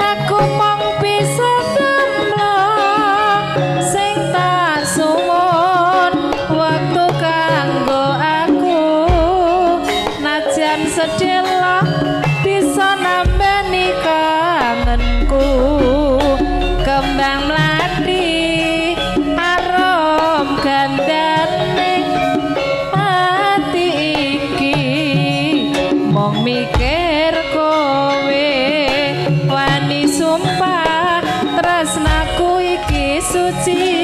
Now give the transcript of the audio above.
Aku mung bisa demlok sing tak suwun wektu kanggo aku. Najan sedelok bisa nambani kangenku. Kembang mlati arum gandane ati iki mung mikir kowe. Wani sumpah tresnaku iki suci.